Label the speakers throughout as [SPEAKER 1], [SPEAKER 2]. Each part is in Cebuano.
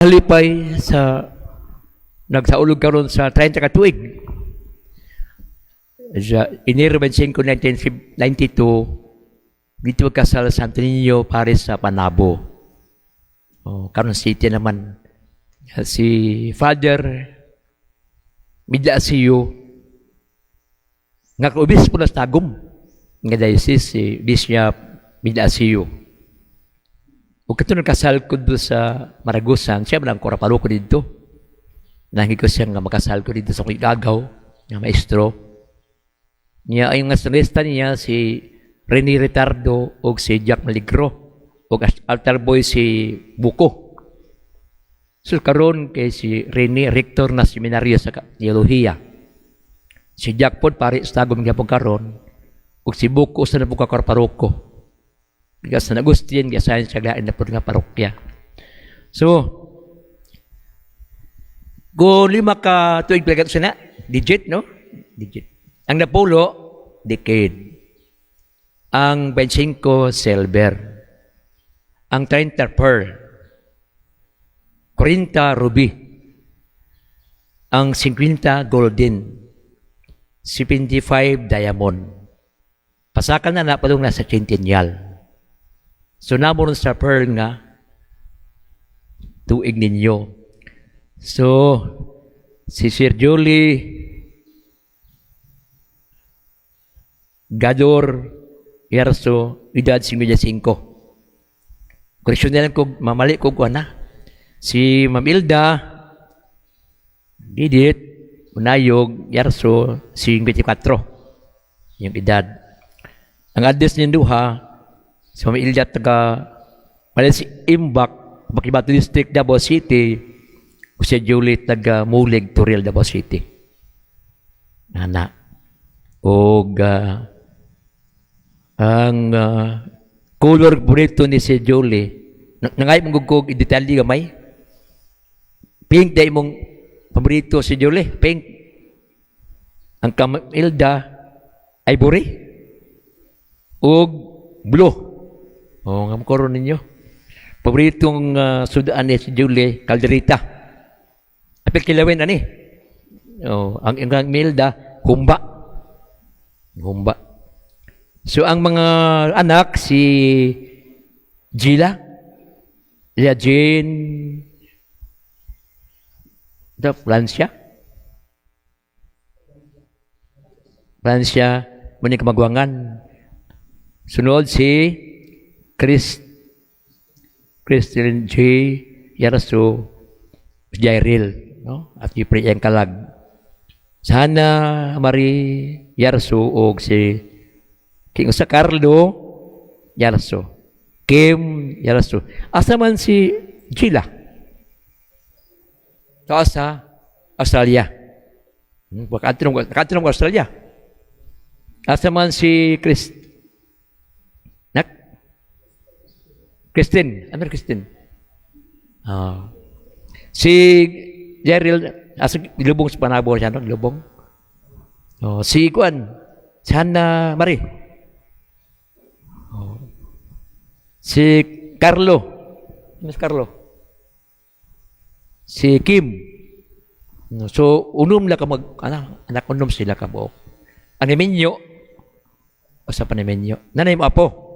[SPEAKER 1] Halipay sa nagsaulog karon sa 30 ka tuig. Sa Enero 25, 1992, dito kasal sa Santo Niño Parish sa Panabo. Oh, karon city naman. Si Father Midla Asiyo nga obispo na sa Tagum nga diocese, si Bishop Midla Asiyo. Ug kato nagkasal ko do sa Maragusan, siya man ang kura paroko didto. Nangi ko siya nga makasal ko didto sa Igagaw, nga maestro. Niya ay nga solista niya si Rene Ritardo ug si Jack Maligro ug altar boy si Buko. So karon kay si Rene, rector na seminaryo sa teolohiya. Si Jack pod pari sa Tagum gyapon karon ug si Buko sa na po ka paroko. Gikan San Agustin, giasayan siya lain na pod nga parokya. So, kung 5 ka tuig pala siya na, digit, no? Digit. Ang napulo, decade. Ang 25, silver. Ang 30, pearl. 40, ruby. Ang 50, golden. 75, diamond. Pasakal na na padung na sa centennial. So namo ron sa pearl nga tuig ninyo. So si Sir Julie Gador Yarso, edad 55. Koreksyon na lang ko, mamali ko ko na. Si Ma'am Ilda Didit Unayog Yarso, 54 yung edad. Ang address niyo duha, si Ma'am Ilda taga Palis Imbak, Paquibato District, Davao City, o si Julie taga Mulig, Toril, Davao City. Nana. Og ang color bonito ni si Julie, nangay mong gugog i-detalye gamay. Pink day mong paborito si Julie, pink. Ang Kamilda, ivory. Ug blue. O nga mo ninyo. Paboritong sudaan ni si Julie, kalderita. Apil kilawin ani. O, ang Milda, humba. Humba. So ang mga anak si Gila, Lia Jane, the Francia, Francia, muni kamagwangan. Sunod si Christine J. Yarso Jairil, no? At yung Priyang Kalag. Sana Marie Yarso og si King sa Carlo Yarso. Kim Yarso. Asa man si Gila? Taas sa Australia. Baka Australia. Asa man si Chris Nak? Christine. Ano Christine? Ah. Si Jeril, asa gilubong sa Panabo siya, no? Gilubong. Oh, si Kuan, si Hannah Marie. Oh. Si Carlo. Ano si Carlo? Si Kim. No, so, unom la ka mag, anak, anak unom sila ka buok. Ang Eminyo, o sa panemenyo, nanay mo apo.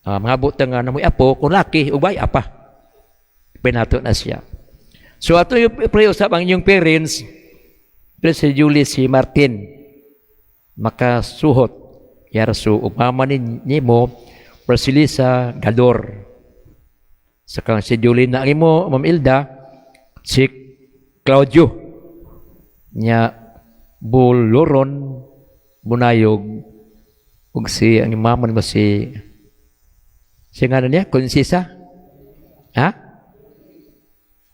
[SPEAKER 1] Mga butang nga namoy apo, kung laki, ubay, apa. Pinato na siya. So, ato yung pray usap ang inyong parents, pero si Julie, si Martin, makasuhot, yarso, ug mama ni mo, Prasilisa Gador. Saka si Julie na ang imo, Ma'am Ilda, si Claudio, nya Buluron, Bunayog, ug si ang mama nimo si nga niya, Konsisa? Ha?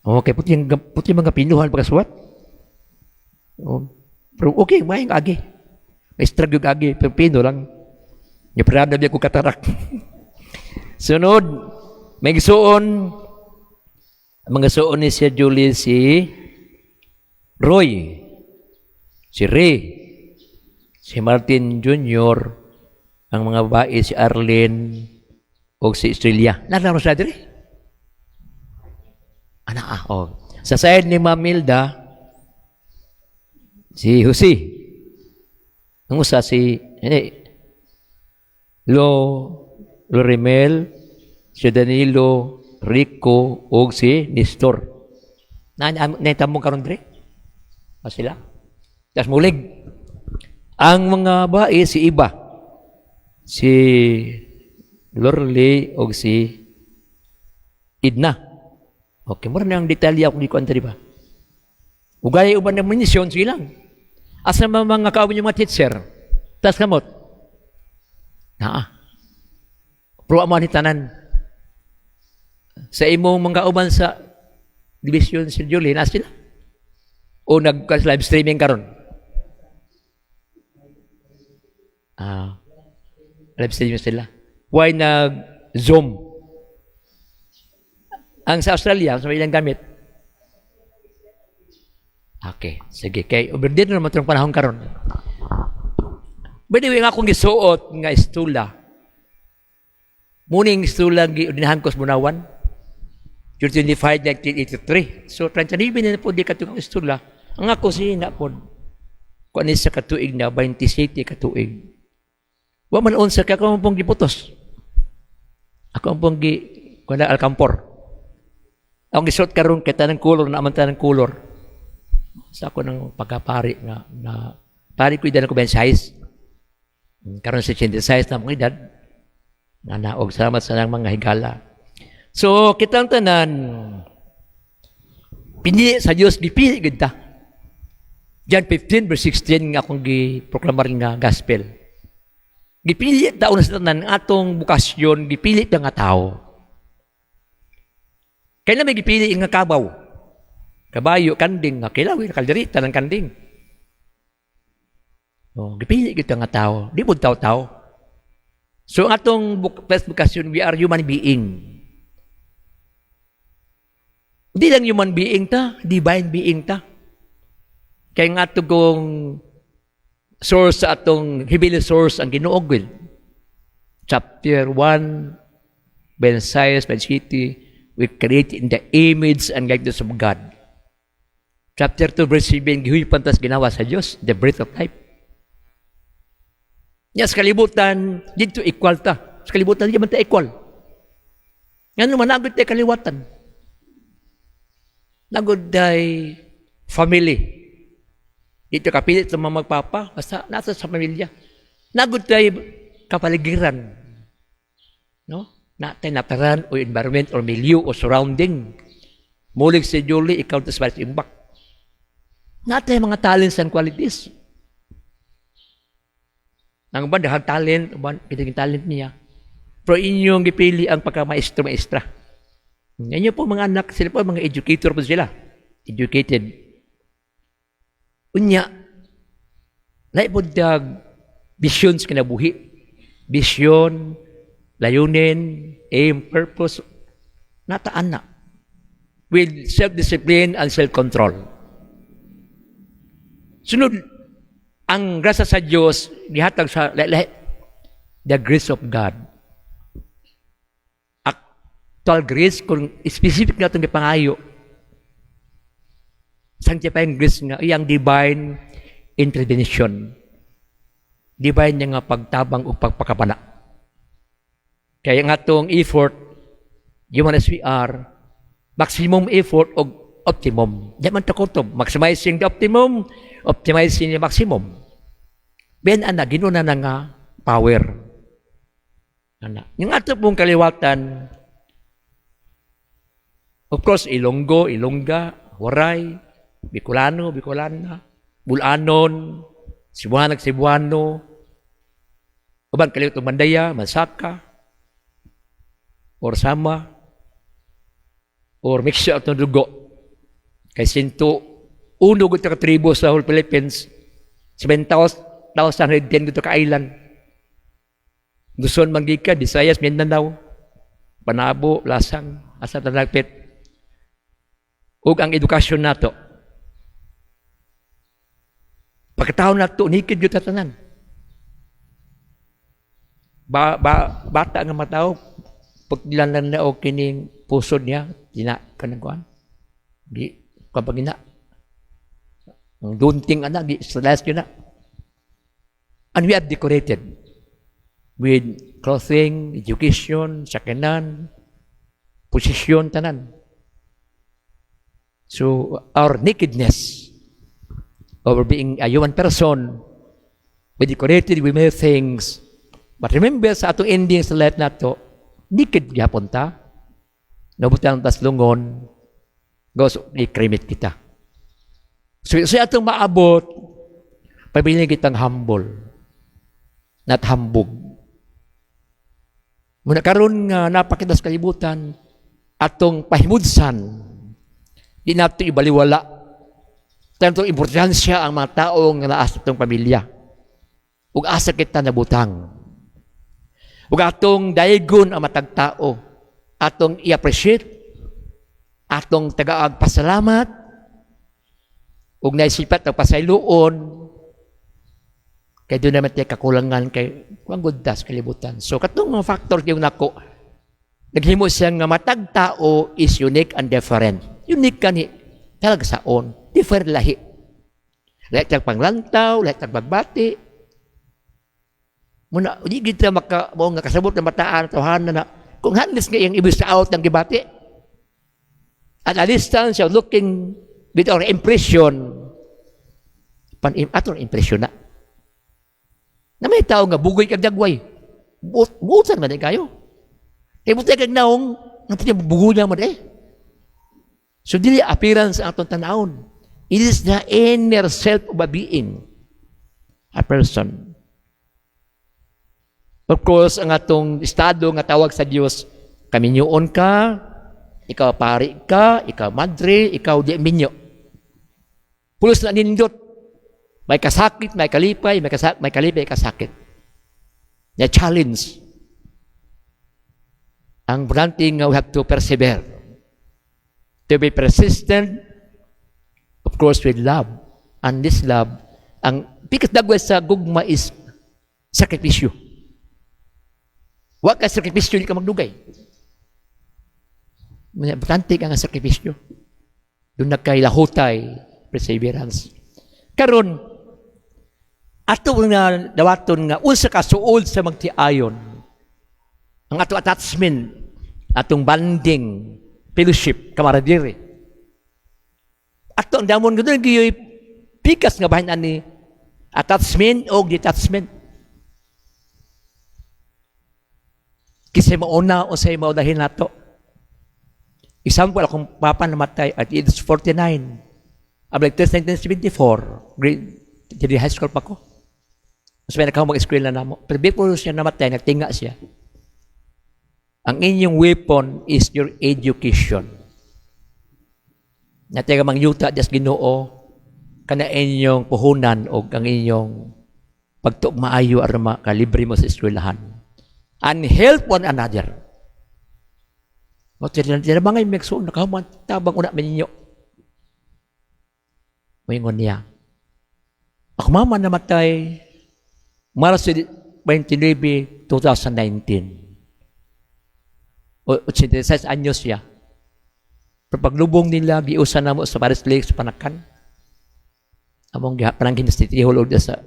[SPEAKER 1] Okay, puti, puti mga pinuhan pagkasuwat. Oh. Pero okay, may agi. May strag yung agi, pero pino lang. Yung prada biya ko katarak. Sunod, may gisuon, ang mga suon ni si Julie, si Roy, si Ray, si Martin Jr., ang mga babae si Arlene o si Australia. Nalaro sa diri? Ana ah, oh. Sa side ni Ma'am Milda, si Jose. Ang usa si hindi, Lo Lorimel, si Danilo, Rico, ug si Nestor. Na na tamong karon dre? Pa sila. Tas mulig. Ang mga bae si iba. Si Lorley ug si Idna. Okay, mura na ang detalye akong gikuan diri ba. Ugay uban ng munisyon silang. Asa man mga kauban yung mga teacher? Tas kamot. Naa. Pero amo ni tanan. Sa imong mga kauban sa division si Julie, na sila? O nag live streaming karon? Ah, live streaming sila. Why nag Zoom? Ang sa Australia, sa ilang gamit? Okay, sige. Kay over din naman itong panahon karon. By the way, nga akong gisuot nga istula. Muning istula giordinahan ko sa Bunawan. June 25, 1983. So, 39 na po di katong istula. Ang ako siya na po. Kuan ni sa katuig na, 27 katuig. Wa man unsa kay ako pong giputos. Ako ang pong gi kuan alkampor. Ang gisuot karon kay tanang color na man tanang color. Sa ako ng pagkapari nga na pari ko edad ko size. Karon sa 86 na mga edad. Na naog salamat sa nang mga higala. So kitang tanan pinili sa Dios, gipili gid ta. John 15 verse 16 nga akong giproklamar nga gospel. Gipili ta una sa tanan atong bukasyon, gipili ta nga tao. Kailan may gipili nga kabaw? Kabayo, kanding, nga kilawin, kalderita ng kanding. Oh, gipili kita nga tao. Di po tao-tao. So ang atong first bukasyon, we are human being. Hindi lang human being ta, divine being ta. Kaya nga ato kong source sa atong heavenly source ang Ginoo gud. Chapter 1, Bensayas, City, we create in the image and likeness of God. Chapter 2, verse 7, gihuy tas ginawa sa Diyos, the breath of life. Nya sa kalibutan, dito equal ta. Sa kalibutan, di man ta equal. Nga naman, nagod tayo kaliwatan. Nagod tay family. Dito kapilit sa mga magpapa, basta nasa sa pamilya. Nagod tay kapaligiran. No? Natay nataran o environment or milieu o surrounding. Mulig si Julie, ikaw ta sa imbak. Natay mga talents and qualities. Ang uban daghang talent, uban kitang talent niya. Pero inyong gipili ang pagka-maestro-maestra. Inyo po mga anak, sila po mga educator po sila. Educated. Unya, lahi po dag vision sa kinabuhi. Vision, layunin, aim, purpose, nataan na. With self-discipline and self-control. Sunod, ang grasa sa Diyos, gihatag sa lahi, the grace of God. Actual grace, kung specific na itong gipangayo, sanctifying grace nga, iyang divine intervention. Divine niya nga pagtabang o pagpakabana. Kaya nga itong effort, human as we are, maximum effort o optimum. Di man takutob. Maximizing the optimum, optimizing the maximum. Ben ana, ginuna na nga power. Ana. Yung ato pong kaliwatan, of course, Ilonggo, Ilongga, Waray, Bicolano, Bicolana, Bulanon, Cebuano, Cebuano, uban kaliwat Mandaya, Masaka, or Sama, or mixture atong dugo. Kay 101 gud ka tribo sa whole Philippines, 7,110 gud ka island. Luzon man gikan, Visayas, Mindanao, Panabo, Lasang, asa ta nagpit. Ug ang edukasyon nato. Pagkatao nato, nikid gyud tanan. Ba, ba, bata nga matao, paglalan na og kining pusod niya, tina kanang kuan. Di kapag na. Ang dunting ana, di stress yun na. And we are decorated with clothing, education, sakyanan, posisyon, tanan. So, our nakedness over being a human person, we decorated with many things. But remember, sa atong ending sa life nato, naked gyapon ta. Nabutang tas lungon, goes, i-cremate kita. So, sa atong maabot, pabilin kitang humble, not hambog. Muna karon nga napakita sa kalibutan, atong pahimudsan, di nato ibaliwala. Tanto importansya ang mga tao nga naa sa atong pamilya. Ug asa kita nabutang. Ug atong daygon ang matag tao, atong i-appreciate, atong tagaag pasalamat, ug naisipat ang pasayloon, kay doon naman tayo kakulangan kay kuang good tas kalibutan. So katong mga factor yung nako, naghimo siya nga matag tao is unique and different. Unique kani talaga saon, different lahi. Lahi tag panglantaw, lahi tag pagbati. Muna, di kita maka, mo nga kasabot na mataan, tawhana na, kung handles nga iyang ibig sa out ng gibati. At a distance, you're looking with our impression, pan atong impression na. Na may tao nga bugoy kag dagway. Buutan man kayo. Kay butay kag naong, nga bugoy man eh. So dili appearance ang atong tanawon. It is the inner self of a being, a person. Of course, ang atong estado nga tawag sa Dios, kaminyoon ka, ikaw pari ka, ikaw madre, ikaw di minyo. Pulos na nindot. May kasakit, may kalipay, may kalipay, may kasakit. Na challenge. Ang importante nga we have to persevere. To be persistent, of course, with love. And this love, ang pikas dagway sa gugma is sakripisyo. Wa ka sakripisyo, di ka magdugay. Importante ka nga sakripisyo. Doon na kay lahutay, perseverance. Karon, ato nga dawaton nga unsa ka suod sa magtiayon. Ang ato attachment, atong bonding, fellowship, camaraderie. Ato ang damon gud gyud pikas nga bahin ani attachment o detachment. Kasi mauna o sa maunahin nato. Example, akong papa namatay at age 49. I'm like 1974, grade, grade high school pa ko. Mas may nakahumag eskwela na mo. Pero before siya namatay, nagtinga siya. Ang inyong weapon is your education. Natay ka mangyuta Diyos Ginoo, kana inyong puhunan o ang inyong pagtuog maayo aron makalibre mo sa eskwelahan. And help one another. O tira tira mga imekso nakahuman tabang una ninyo. Moingon niya. Ako mama namatay Marso 29, 2019. O 86 anyos siya. Pero paglubong nila, giusa na mo sa Paris Lake sa Panacan. Among panangkin sa Tihol sa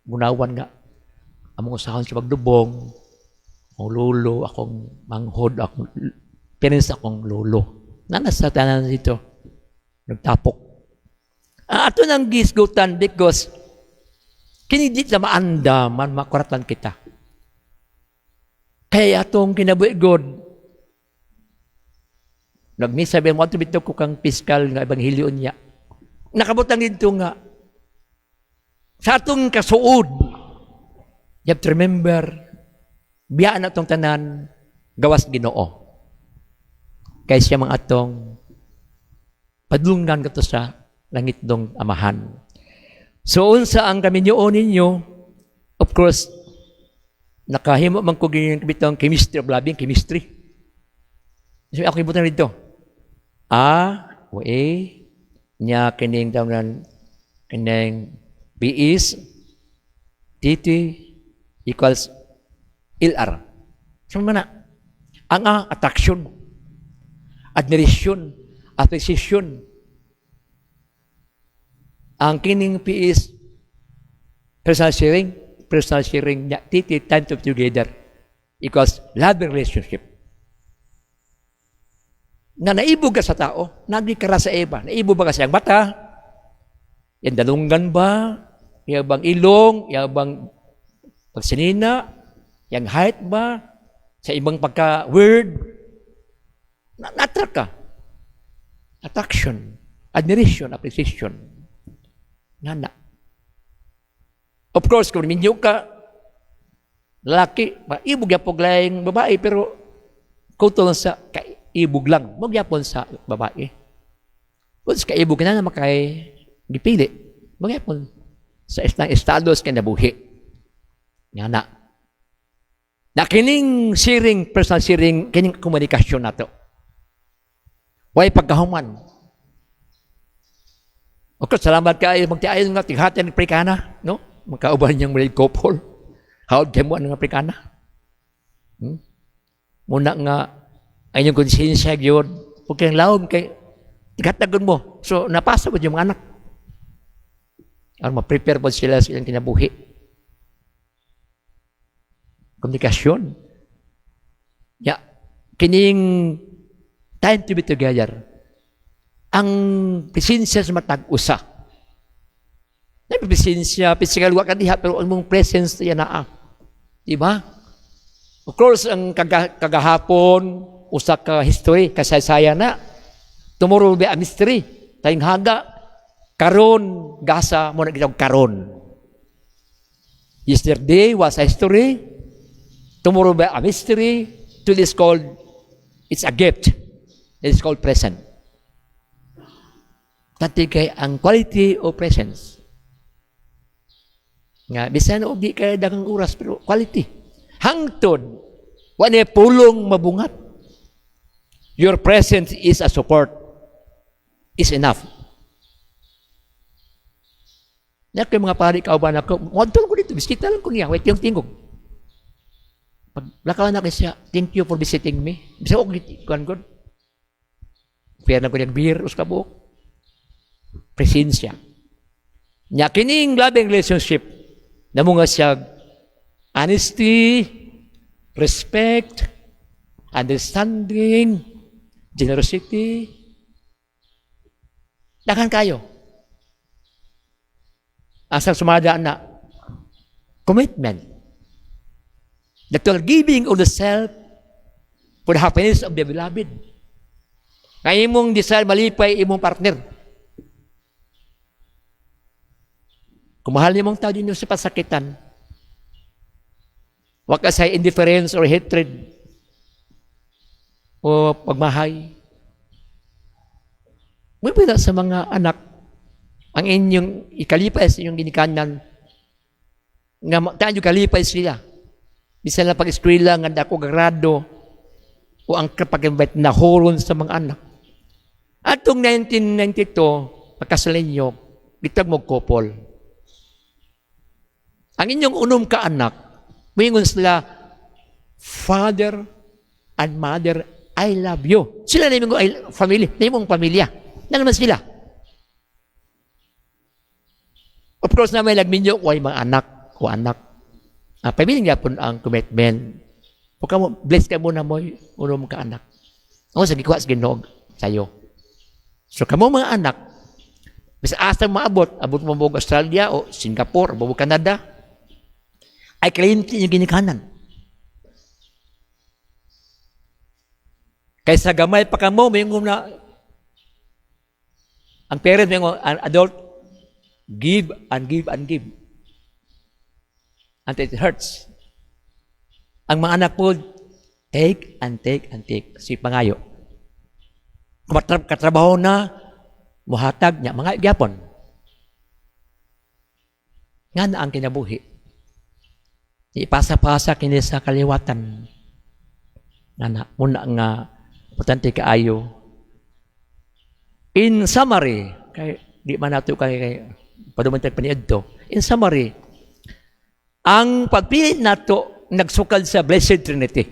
[SPEAKER 1] Gunawan nga. Among usahon sa paglubong, akong lolo, akong manghod, akong parents, akong lolo. Nana sa tanan dito. Nagtapok. Ang ato nang gisgutan because kini di na maanda man makuratan kita. Kaya atong kinabuhi God, nagmisa ba mo bitaw ko kang piskal nga ebanghelyo niya. Nakabutang dito nga sa atong kasuod, you have to remember, biyaan na atong tanan, gawas Ginoo. Kay siya mga atong padulungan kato sa langit dong amahan. So unsa ang kaminyoon ninyo, of course, nakahimo man ko ganyan bitong chemistry of loving, chemistry. So ako ibutan dito. A o A, nya kining tawagan kining B is TT equals LR. So man na, ang A, attraction, admiration, appreciation. Ang kining P is personal sharing niya, TT, time to together equals loving relationship. Nga naibog ka sa tao, nagikara sa iba. Naibog ba ka siyang mata? Yan dalunggan ba? Iya bang ilong? Iya bang pagsinina? Yang height ba? Sa ibang pagka-weird? Na-attract ka. Attraction, admiration, appreciation. Nga na. Of course, kung minyo ka, lalaki, maibog yapog laing babae, pero kuto lang sa kaibog lang, magyapon sa babae. Kung sa kaibog na naman kay gipili, magyapon sa isang estado sa kinabuhi. Nga na. Na kining sharing, personal sharing, kining komunikasyon nato. Way pagkahuman. Okay, salamat kay magtiayon nga tighatan ng Aprikana, no? Magkauban niyang married couple. Hawd kay mo ang Aprikana. Muna nga ang inyong konsensya gyud, ug kay lawom kay tighatagon mo. So napasa mo yung mga anak. Aron ma-prepare po sila sa ilang kinabuhi. Komunikasyon. Ya, kining time to be together. Ang presensya sa matag usa. Na presensya, physical wa ka diha, pero ang mong presence yan naa. Di ba? Of course, ang kagahapon, usa ka history, kasaysayan na. Tomorrow will be a mystery. Tayong haga, karon, gasa, mo na gitawag karon. Yesterday was a history. Tomorrow will be a mystery. Today is called, it's a gift. It's called present. Dati kay ang quality of presence. Nga, bisan og di kay daghang oras, pero quality. Hangtod, wa ni pulong mabungat. Your presence is a support. Is enough. Nya kay mga pari kauban ako, ngadto ko dito, bisita lang ko niya, wait yung tingog. Pag lakaw na kay siya, "Thank you for visiting me." Bisa og kuan god. Piya na ko niyang beer us kabuok. Presensya. Nya kining loving relationship namunga siya honesty, respect, understanding, generosity. Daghan kayo. Asa sumada na commitment. The total giving of the self for the happiness of the beloved. Kaya imong desire malipay imong partner. Kung mahal nimong tao din sa pasakitan, wag ka sa indifference or hatred o pagmahay. May sa mga anak, ang inyong ikalipay sa inyong ginikanan, nga tayo kalipay sila. Bisan na pag-eskwela nga dako grado o ang kapag na horon sa mga anak. Atong 1992, pagkasal ninyo, bitag mo couple. Ang inyong unom ka anak, moingon sila, "Father and mother, I love you." Sila na imong family, na imong pamilya. Na naman sila. Of course, na may nagminyo ko ay mga anak o anak. Pamilya nga po ang commitment. Huwag mo, bless ka muna mo, unom ka anak. Ako sa gikuha sa Ginoo sa'yo. So kamo mga anak, bisa asa maabot, abot mo mo Australia o Singapore, o Canada, ay kliyente yung ginikanan. Kaysa gamay pa kamo, may na, ang parent, may ang adult, give and give and give. Until it hurts. Ang mga anak po, take and take and take. Si pangayo. Kung katrabaho na, muhatag niya, mga gyapon. Nga na ang kinabuhi. Ipasa-pasa kini sa kaliwatan. Nga na, muna nga, importante kaayo. In summary, kay di man nato kay padumantag paniadto. In summary, ang pagpili nato nagsukal sa Blessed Trinity.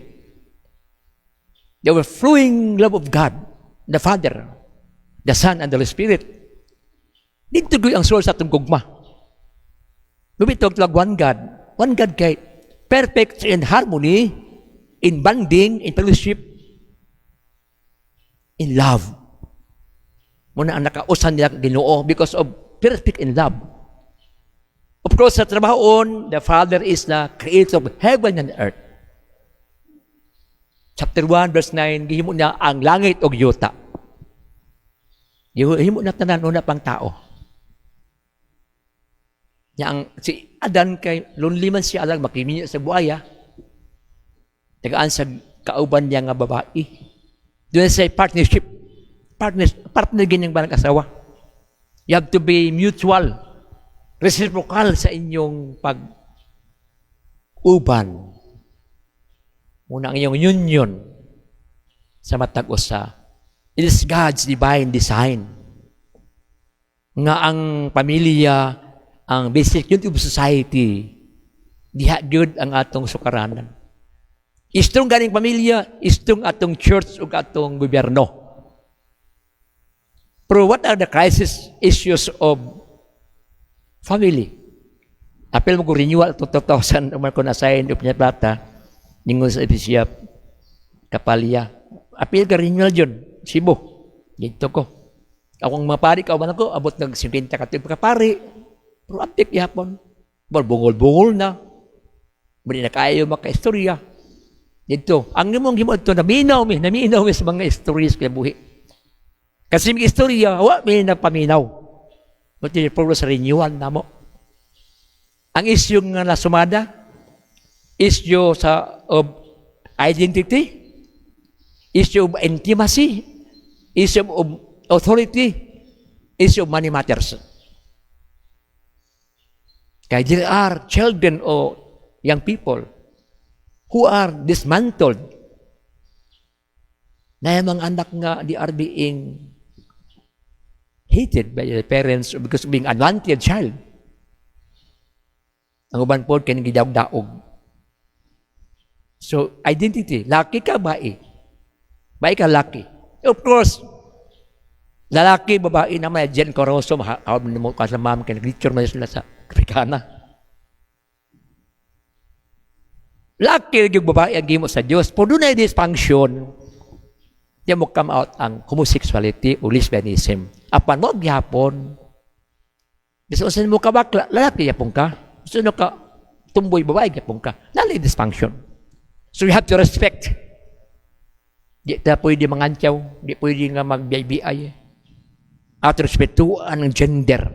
[SPEAKER 1] The overflowing love of God, the Father, the Son, and the Holy Spirit. Dito gyud ang source sa atong gugma. Lumitog tlag one God. One God kay perfect in harmony, in bonding, in fellowship, in love. Muna ang nakausan nila Ginoo because of perfect in love. Of course, sa trabahoon, the Father is the creator of heaven and earth. Chapter 1, verse 9, gihimo niya ang langit ug yuta. Gihimo na tanan una pang tao. Nya ang si Adan kay lonely man siya alang makiminyo sa buaya. Tagaan sa kauban niya nga babae. Doon sa partnership. Partner, partner ginyang barang asawa. You have to be mutual. Reciprocal sa inyong pag uban. Muna ang inyong union sa matag usa. It is God's divine design. Nga ang pamilya, ang basic unit of society, diha gyud ang atong sukaranan. Strong ganing pamilya, strong atong church ug atong gobyerno. Pero what are the crisis issues of family? Apil mo ko renewal to 2000 umar ko na-assign og plata ningon sa Bishop Kapalya. Apil ka renewal yun, Cebu. Dito ko. Akong mga pari kauban ako, abot nag 50 ka tuig pagkapari. Pero apik yapon. Bungol-bungol na. Hindi na kayo makaistorya. Dito, ang imong himo ito, naminaw mi sa mga stories kaya buhi. Kasi may istorya, wa mi nagpaminaw. But yung sa renewal namo. Ang issue nga nasumada, issue sa of identity, issue of intimacy, issue of authority, issue of money matters. Kaya there are children or young people who are dismantled na yung mga anak nga they are being hated by their parents because of being unwanted child. Ang uban po kay gidaog-daog. So, identity. Laki ka, bae. Bae ka, laki. Of course, lalaki, babae naman, Jen Coroso, mo ka sa ma'am, kaya nag-lecture man sila sa Afrikana. Laki yung babae ang gimo sa Diyos. Pero doon na dysfunction, di mo come out ang homosexuality o lesbianism. Apan mo, gyapon. Bisan usan mo ka bakla, lalaki yapon ka. Gusto mo ka tumboy babae gyapon ka. Nalay dysfunction. So you have to respect. Di ta pwede mangantyaw, di pwede nga mag-BI. At respetuan ang gender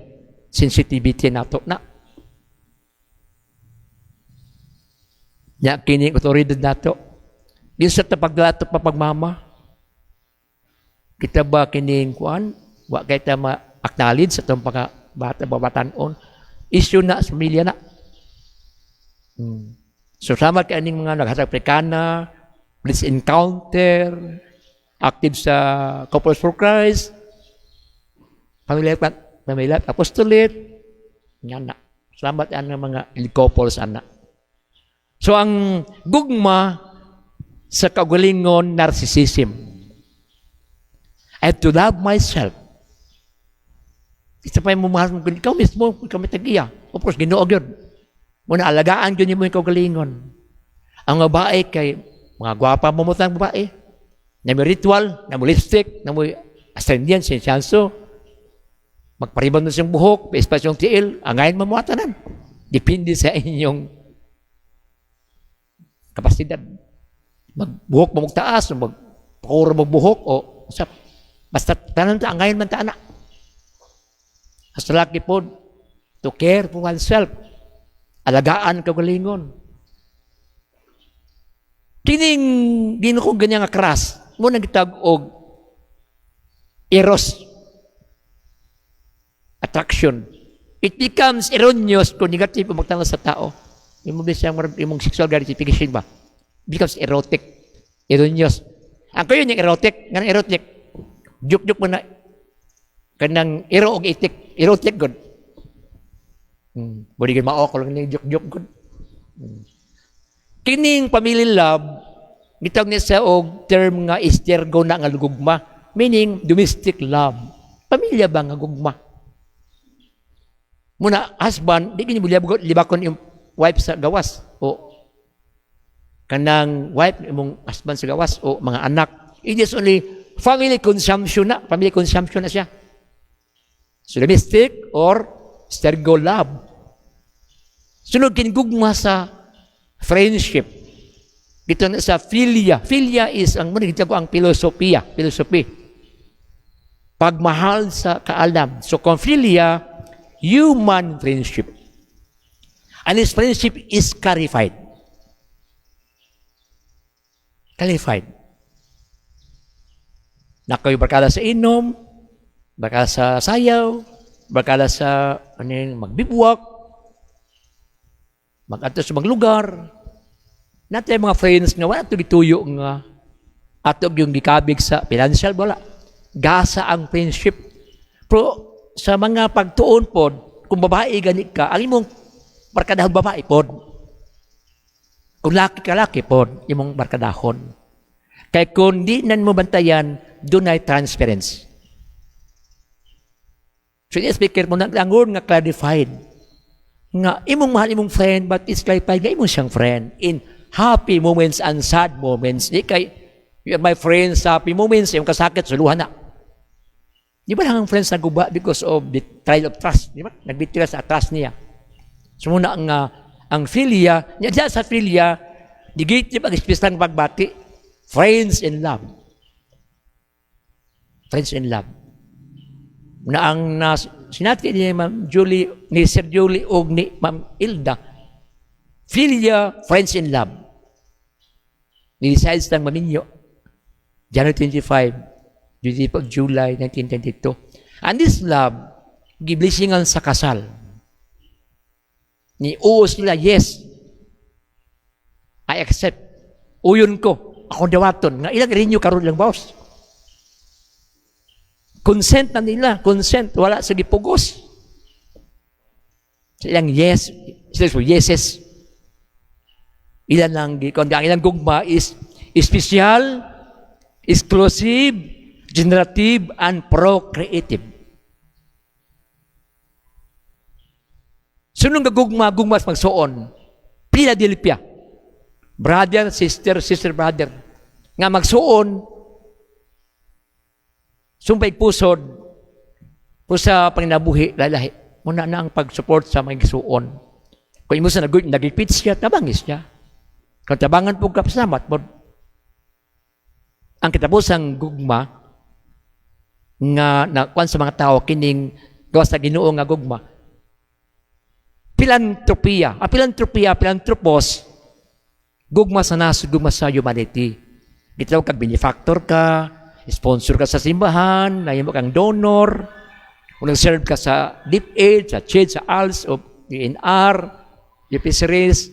[SPEAKER 1] sensitivity nato na. Nya kini otoridad nato. Di sa paglato pa pagmama. Kita ba kining kuan? Wa kay ta ma-acknowledge sa atong pagka bata babatan-on. Issue na sa pamilya na. So sama kay aning mga naghatag Afrikana, Bliss Encounter, active sa Couples for Christ, Family Life, Family Life Apostolate, nga na. Salamat ang mga couples ana. So ang gugma sa kaugalingon narcissism. I have to love myself. Isa pa yung mamahal mo, ikaw mismo, ikaw may tag-iya. Of course, Ginoo gyud. Muna alagaan gyud nimo yung kaugalingon. Ang babae kay mga gwapa mo mo tang babae. Na may ritual, na may lipstick, na may ascendian, sinsyanso. Magpariban mo siyang buhok, may espasyong tiil, angayin mo mo tanan. Depende sa inyong kapasidad. Magbuhok mo magtaas, magpakuro magbuhok, o sa, basta tanan ta, angayin man ta, anak. As laki po, to care for oneself. Alagaan kaugalingon. Kining gino ko ganyan nga kras, mo nang gitag og eros attraction. It becomes erroneous kung negative ang magtanaw sa tao. Imo bisang imong sexual gratification ba? Becomes erotic. Erroneous. Ang kayo niyang erotic, nga erotic. Juk-juk mo na kanang ero og itik, erotic good. Budi gyud mao ko lang ni juk-juk good. Kining family love gitawag niya sa og term nga estergo na nga gugma, meaning domestic love. Pamilya ba nga gugma? Muna, husband, di kini libakon yung wife sa gawas o kanang wife imong husband sa gawas o mga anak. It is only family consumption na. Family consumption na siya. So, domestic or storge love. Sunod, kinigugma sa friendship. Dito na sa philia. Philia is, ang muna ko ang filosofiya. Philosophy. Pagmahal sa kaalam. So, kung philia, human friendship. And this friendship is clarified. Clarified. Nakayoy barkada sa inom, barkada sa sayaw, barkada sa ano yun, magbibwak, mag-adto sa mga lugar. Natin mga friends nga wala to gituyo nga ato yung gikabig sa financial, wala. Gasa ang friendship. Pero sa mga pagtuon pod, kung babae gani ka, ang imong barkadahon babae pod. Kung laki ka, laki pod, imong barkadahon. Kay kung di nan mo bantayan, dunay transference. So, yung speaker mo, naglangon nga clarified. Nga, imong mahal imong friend, but it's clarified nga imong siyang friend. In happy moments and sad moments. Di kay, you are my friends, happy moments, yung kasakit, suluhan na. Di ba lang ang friends naguba because of the trial of trust? Di ba? Nagbitira sa trust niya. So muna ang philia, niya diyan sa philia, negative ang espesyal pagbati, friends in love. Friends in love. Na ang sinati ni Ma'am Julie, ni Sir Julie o ni Ma'am Ilda, philia, friends in love. Ni decides lang maminyo, January 25, 25 July 1922. And this love, giblessingan sa kasal. Ni oo sila, "Yes. I accept. Uyon ko. Akong dawaton." Nga ilang renew karon lang boss. Consent na nila. Consent. Wala sa gipugos. Sa ilang yes. Sila sa yeses. Ilan lang, kung ang ilang gugma is special, exclusive, generative, and procreative. Sunong gugma, gugma sa magsuon. Philadelphia. Brother, sister, sister, brother. Nga magsuon, sumpay pusod, po sa panginabuhi, lalahi. Muna na ang pag-support sa mga igsuon. Kung imo sa nagipit siya, tabangis siya. Kung tabangan po ka, pasalamat mo. Ang katapusang gugma, nga nakuan sa mga tao kining gawas sa Ginoo nga gugma. Philanthropia. Ang philanthropia, philanthropos, gugma sa nasod, gugma sa humanity. Gitawag kag benefactor ka, sponsor ka sa simbahan, nahimo kang donor, kung nag-serve ka sa DepEd, sa CHED, sa ALS, o DENR, UP Series,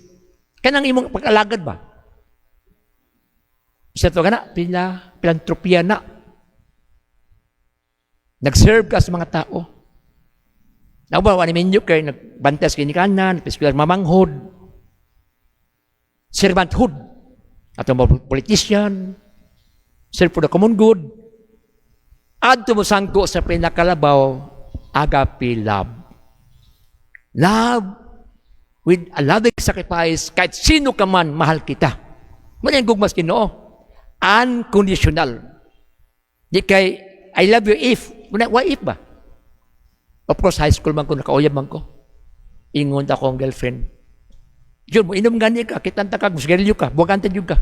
[SPEAKER 1] kanang imong pag-alagad ba? Sa to ka na, philanthropia na. Nag-serve ka sa mga tao. Nawa, wala ninyo kay nagbantas kini kanan, nagpiskular mamanghod. Servanthood. Ato mga politician, serve for the common good. Adto mo sangko sa pinakalabaw, agape love. Love with a loving sacrifice, kahit sino ka man, mahal kita. Muna yung gugmas Ginoo. Unconditional. Di kay, "I love you if." Muna, why if ba? Of course, high school man ko, nakauyab man ko. Ingon akong girlfriend. "Jun, mo inom gani ka, kitanta ka, sigarilyo ka, buwagan ta ka."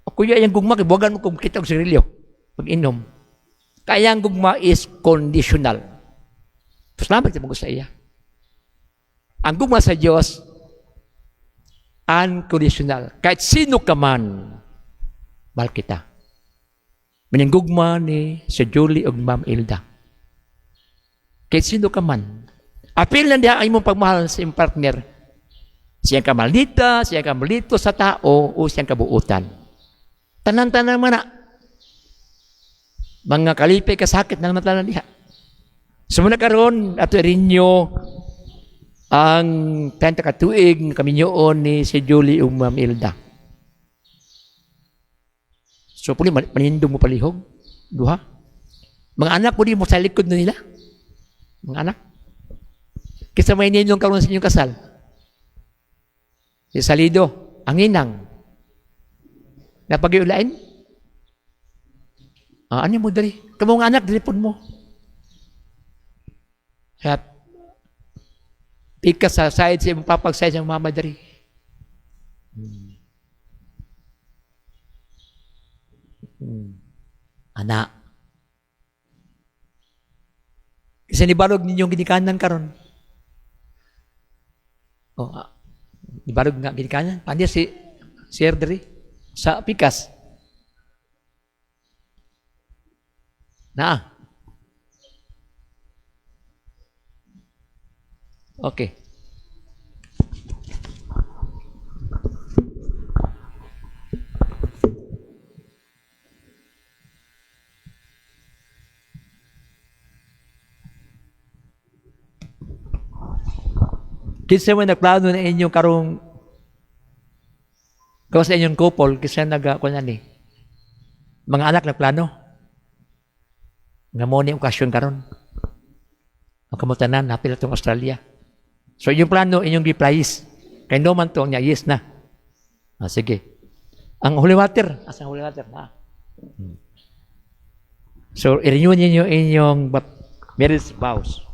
[SPEAKER 1] O kuya, yung gugma, buwagan mo kung kita og sigarilyo. Pag inom. Kaya ang gugma is conditional. Salamat mo sa iya. Ang gugma sa Diyos, unconditional. Kahit sino ka man, mahal kita. Maning gugma ni Sir Julie ug Ma'am Ilda. Kahit sino ka man. Apil na diha ang imong pagmahal sa imong partner. Siyang kamaldita, siyang kamalito sa tao, o siyang kabuutan. Tanan-tanan man na. Mga kalipay kasakit na naman tanan diha. Sumuna karon ato rinyo ang 30 ka tuig nga kaminyoon ni si Julie ug Ma'am Ilda. So puli manindog mo palihog duha. Mga anak puli mo sa likod na nila. Mga anak. Kinsa may ninong karon sa inyong kasal? Si Salido, ang ninang. Napagiulain? Ah, ano mo dali? Kamong anak, dali pud mo. Kaya, pika sa side sa imong papa, side sa imong mama dali. Ana. Kasi nibalog ninyong ginikanan karon. Oh, nibalog nga ginikanan. Paano si Sir diri sa pikas? Naa. Okay. Kinsa man nagplano na inyong karong gawas sa inyong couple, kinsa naga kuan ani? Mga anak nagplano. Nga mo ni okasyon karon. Ang kamutanan hapil atong Australia. So inyong plano inyong gi-place. Kay no man to nya yes na. Ah, sige. Ang holy water, asa ang holy water na? So i-renew ninyo inyong marriage vows.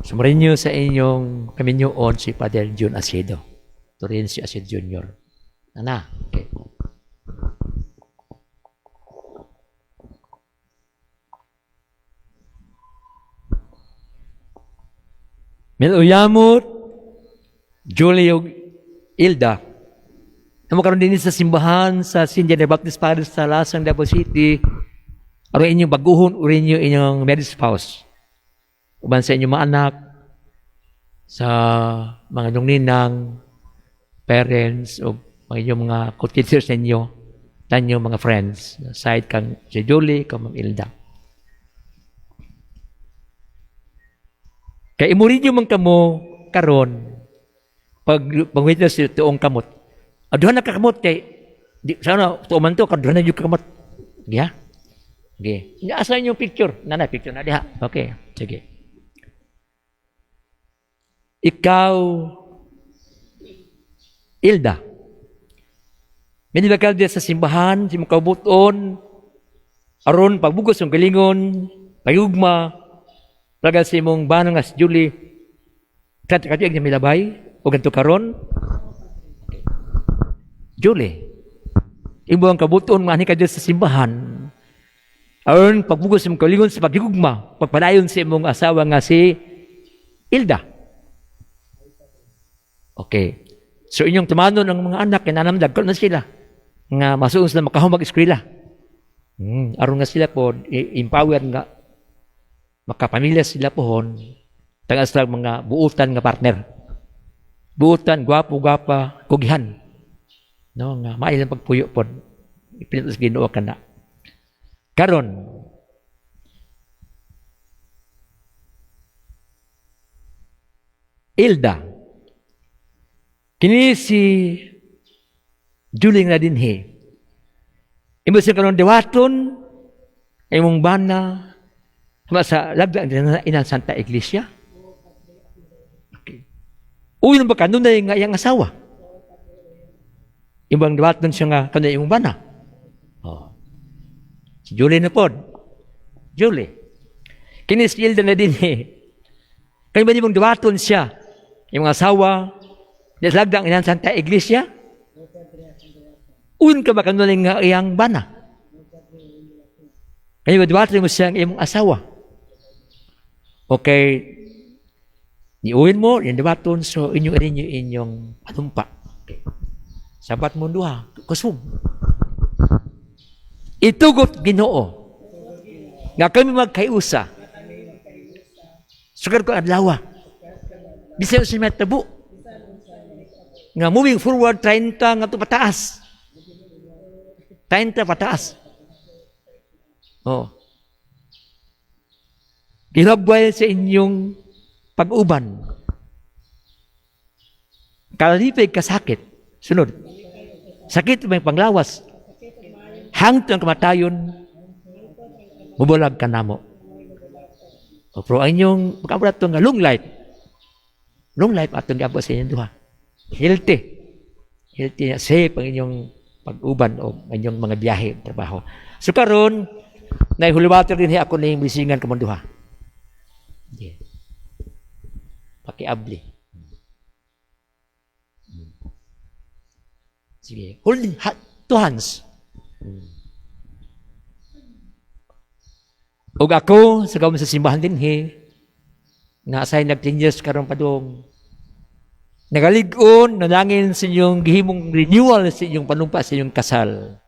[SPEAKER 1] Sumurinyo sa inyong kaminyuon si Father June Acedo. Turincio Acedo Jr. Ana, okay. Mil uyamot, Julie ug Ilda. Namo karon dinhi sa simbahan sa St. John the Baptist Parish sa Lasang, Davao City. Aron inyong baguhon o inyo inyong marriage spouse. Uban sa inyong mga anak, sa mga inyong ninang, parents, o mga inyong mga co-teachers ninyo, tanyo mga friends, side kang si Julie, kang Ma'am Ilda. Kay imurin nyo man kamo karon pag pag-witness sa tuong kamot. Aduhan na kakamot kay di, sana tuo man to kaduhan na yung kamot. Sige ha? Sige. Asa inyong picture? Nana, picture na diha. Okay, sige. Ikaw, Ilda, may nilakal diya sa simbahan, si mong kaubuton, aron pagbugos ng galingon, pagugma, talaga sa imong banang nga si Julie, katuig niya milabay, o ganito karon. Julie, imo ang kabuton, maani ka diya sa simbahan, aron pagbugos sa imong kaugalingon sa pagigugma, pagpadayon sa imong asawa nga si Ilda. Okay. So inyong tumanon ang mga anak, kinanamdag na sila nga masuon sila makahumag eskwela. Aron nga sila po empower nga makapamilya sila pohon, tagas lang mga buutan nga partner. Buutan, gwapo, gwapa, kugihan. No, nga maayo lang pagpuyo pod. Ipilit sa Ginoo kana. Karon, Ilda, kini si Julie nga dinhi. Imo siya karon dewaton imong bana sa lagda inang Santa Iglesia. Okay. Uy ba kanunay nga iyang asawa? Imong dewaton siya nga kanunay imong bana. Oh. Si Julie na pod. Julie. Kini si Ilda na dinhi. Kay ba imong dewaton siya imong asawa di lagda inang Santa Iglesia? Un ka ba kanunay nga iyang bana? Kaya ba mo siya ang imong asawa? Okay, niuwin mo, yung debaton, so inyong inyo inyong panumpa. Okay. Sabat mo duha, kusog. Itugot Ginoo nga kami magkaiusa. Sukar ko adlaw. Bisan sa matabo. Nga moving forward 30 nga to pataas. 30 pataas. Oh. Ginagway sa inyong pag-uban. Kalipay kasakit. Sunod. Sakit may panglawas. Hangtod ang kamatayon, mubulag kanamo. O, pero ang inyong pag to nga long life. Long life atong giabot sa inyong duha. Healthy. Healthy na safe ang inyong pag-uban o ang inyong mga biyahe, trabaho. So karon, na holy water din ako ning bisingan kamong duha. Yeah. Pakiabli. Sige. Hold two hands. Ug ako sa gawon sa simbahan dinhi nga asay nag 10 years karon padung nagalig-on nanangin sa inyong gihimong renewal sa inyong panumpa sa inyong kasal.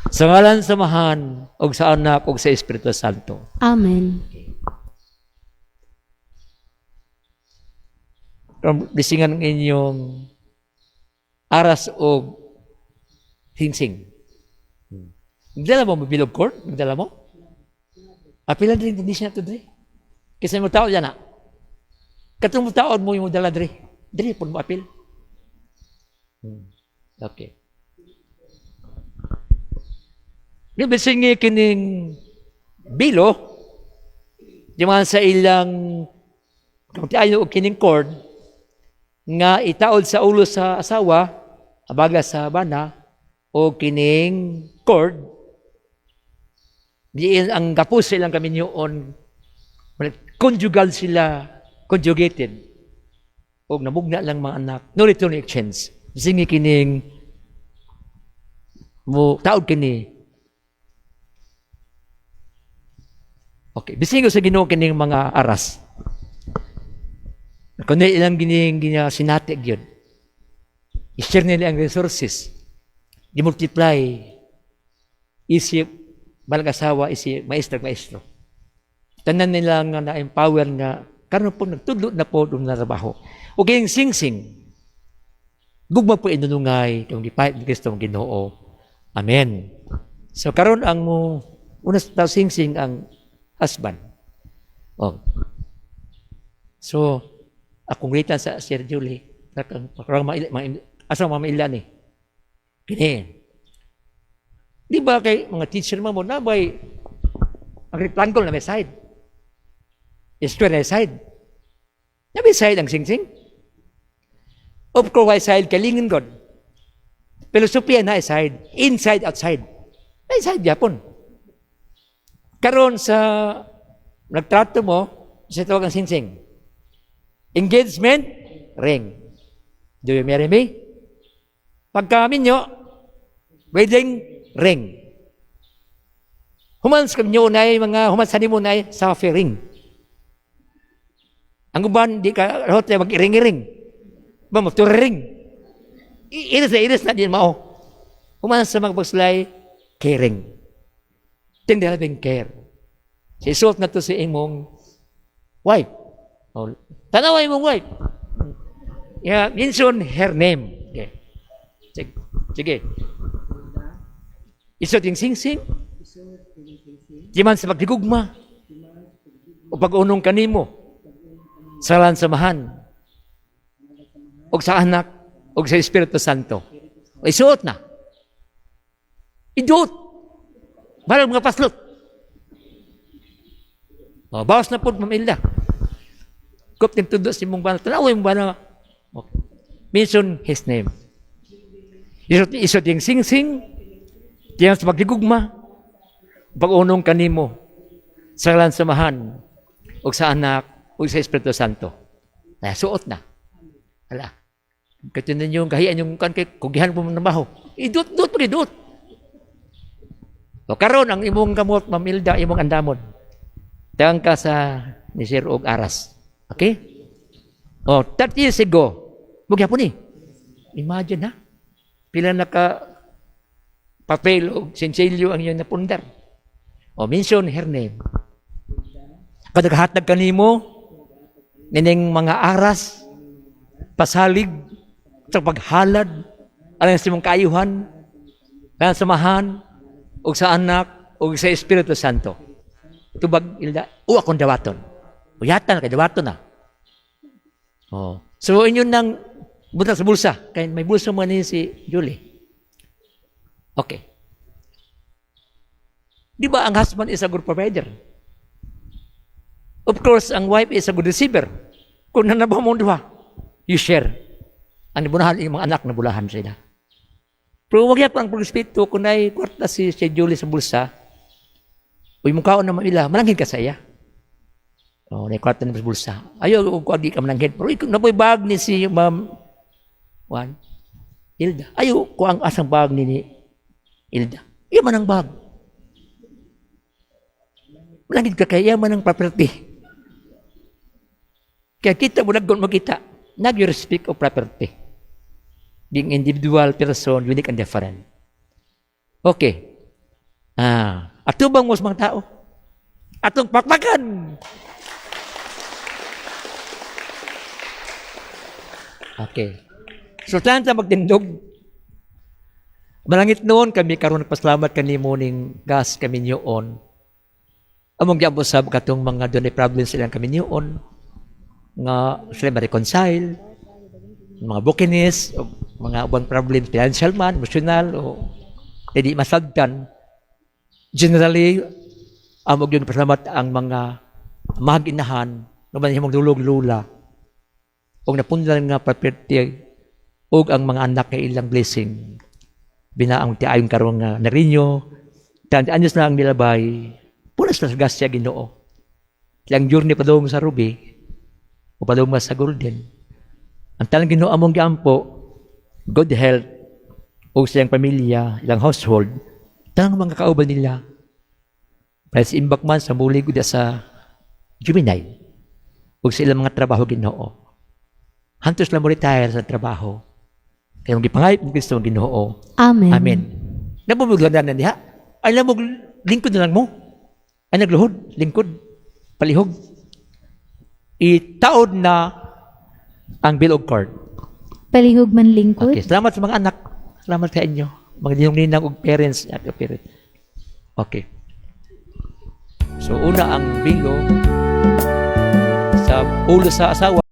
[SPEAKER 1] Sa ngalan sa Amahan ug sa Anak ug sa Espiritu Santo.
[SPEAKER 2] Amen.
[SPEAKER 1] Karon bisingan ang inyong aras og singsing. Nagdala mo bilog court? Nagdala mo? Apila diri hindi siya to diri. Kasi mo tao yan na. Katong mo taon mo yung dala diri. Diri pud mo apil. Okay. Yung bisingi kining bilo, di man sa ilang kung ayo og kining cord nga itaod sa ulo sa asawa, abaga sa bana, o kining cord, diin ang gapos sa ilang kaminyoon, conjugal sila, conjugated, o namugna lang mga anak, no return exchange. Bisingi kining mo taod kini. Okay, bisingi sa Ginoo kining mga aras. Kundi ilang gining ginya sinati gyud. I-share nila ang resources. I-multiply. Isip balag asawa, isip maestro, maestro. Tanan nila nga na-empower nga karon po nagtudlo na po dum na trabaho. O kayong sing-sing. Gugma po inunungay kung gipahit ni Kristo ang Ginoo. Amen. So karon ang mo una sa sing-sing ang husband. Oh. So akong ritan sa Sir Julie, asa mga ni. Kini. Di ba kay mga teacher mo na bay ang rectangle na may side. Square na may side. Na may side ang sing-sing. Of course, why side kalingin God. Pero Sophia na side, inside, outside. May side yapon. Karon sa nagtrato mo, sa tawag ang sing-sing. Engagement ring. Do you marry me? Pagka minyo, wedding ring. Humans kami na mga humans mo na sapphire ring. Ang uban, di ka hotel mag-iring-iring. Ba, magturiring. Iris na, iris na din mao. Humans sa mga pagsulay, caring. Tender loving care. Sisuot na to sa imong wife. O, tanawa imong wife. Yeah, mention her name. Okay. Sige. Sige. Isot yung sing-sing. Di man sa pagdigugma. O pag-unong kanimo. Sa samahan. O sa anak. O sa Espiritu Santo. O isuot na. Iduot. Barang mga paslot. O, bawas na po, Ma'am Ilda. Kup tundo si mong bana. Tanawa yung bana. Okay. Mention his name. Isot, isot yung sing-sing. Diyan sa pagdigugma. Pag-unong kanimo. Sa samahan. O sa anak. O sa Espiritu Santo. Na, suot na. Hala. Katunan yung kahiyan yung kan kay kugihan mo ng baho. Idut, dut, pag idut. O karon ang imong kamot, Ma'am Ilda, imong andamon. Tagang ka sa ni Sir og Aras. Okay? O, 30 years ago, magyapon ni. Imagine ha? Pila na ka papel o sinsilyo ang iyong napundar. O, mention her name. Kadaghatag kanimo, nining mga aras, pasalig, sa paghalad, alang sa imong kaayuhan, alang samahan, o sa anak, o sa Espiritu Santo. Tubag, Ilda, o akong dawaton. O yata na, kay dawaton na. Oh. So, inyo nang Buta sa bulsa. Kay may bulsa man ni si Julie. Okay. Di ba ang husband is a good provider? Of course, ang wife is a good receiver. Kung nanaba mo duha, you share. Ang nabulahan, yung mga anak, nabulahan sila. Pero wag yapon ang pagrespeto kung naay kwarta si Julie sa bulsa, uy, mukhaon naman ila, mananghid ka sa iya. Oh, naay kwarta na sa bulsa. Ayo, og di ka mananghid. Pero ikaw, napoy bag ni si Ma'am Juan, Hilda. Ayo, ko ang asang bag ni Hilda. Iya man ang bag. Mananghid ka kay iya man ang property. Kaya kita mo naggon makita, nag you respect of property. Being individual person, unique and different. Okay. Ah, atubang mo sa mga tao. Atong pakpakan. Okay. So, tanan ta magtindog. Malangit noon kami karon, nagpasalamat kanimo ning gas kami niyoon. Among giampo sab katong mga dunay problems silang kami niyoon nga sila ma-reconcile, mga brokenness, o mga ubang problems, financial man, emotional, o hindi masagdan. Generally, amo gyud pasalamat ang mga mahag-inahan naman himong dulog lula og napunlan nga property ug ang mga anak nga ilang blessing binaang tiayon karon nga narinyo tan anyos na ang nilabay, punas na sa grasya Ginoo. Ilang journey padung sa Ruby o padung sa Golden. Ang talang Ginoo among giampo, good health ug sa iyang pamilya, ilang household, tanang mga kauban nila. Pres imbak man sa mulig sa Gemini ug sa ilang mga trabaho, Ginoo. Hantos lang mo retire sa trabaho. Kaya mong gipangayip mo Kristo ang Ginoo.
[SPEAKER 2] Amen.
[SPEAKER 1] Amen. Nabumuglan na niya. Ay lamog lingkod na lang mo. Ay nagluhod, lingkod, palihog. Itaod na ang bill of card.
[SPEAKER 2] Palihog man lingkod.
[SPEAKER 1] Okay, salamat sa mga anak. Salamat sa inyo. Mga ninong-ninang ug parents at parents. Okay. So una ang bilo sa ulo sa asawa.